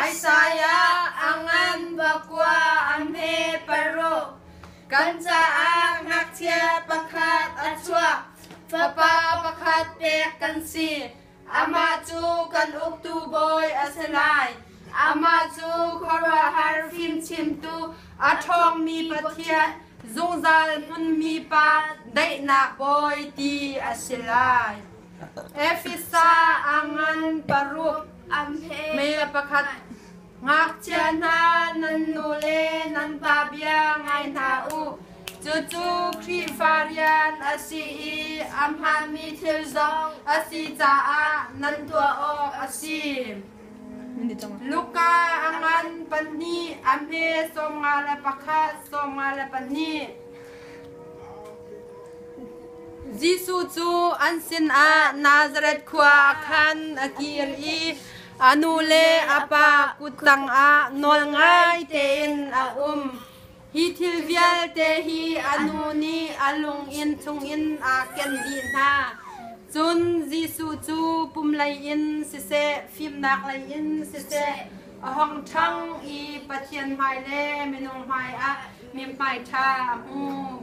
Isaiah a ngan pakua a hme paruk. Kan caah ngakchia pakhat a chuak. Fapa pakhat pek kan si. Amah cu kan uktu bawi a si lai. Amah cu khuaruahhar fimchimtu, a ṭhawngmi Pathian, zungzal hmunmi Pa, daihnak bawi ti a si lai. Efesa a ngan paruk, me pakhat. Ngakchia hna, nan nu le nan pa bia ngai hna u. Cucu Khrihfa rian a si i a hmaanmi thil zong a si caah nan tuah awk a si. Luka a ngan pahnih, a hme 51, 52. Jesuh cu an sinah Nazareth khua ah khan a kir i a nu le a pa kut tangah nawlngai tein a um. Hi thil vialte hi a nu nih a lunginn chungin aa ken dih hna. Cun Jesuh cu pum lei in siseh, fimnak lei in siseh, a hung ṭhang i Pathian hmai le minung hmaiah mithmai ṭha a hmu.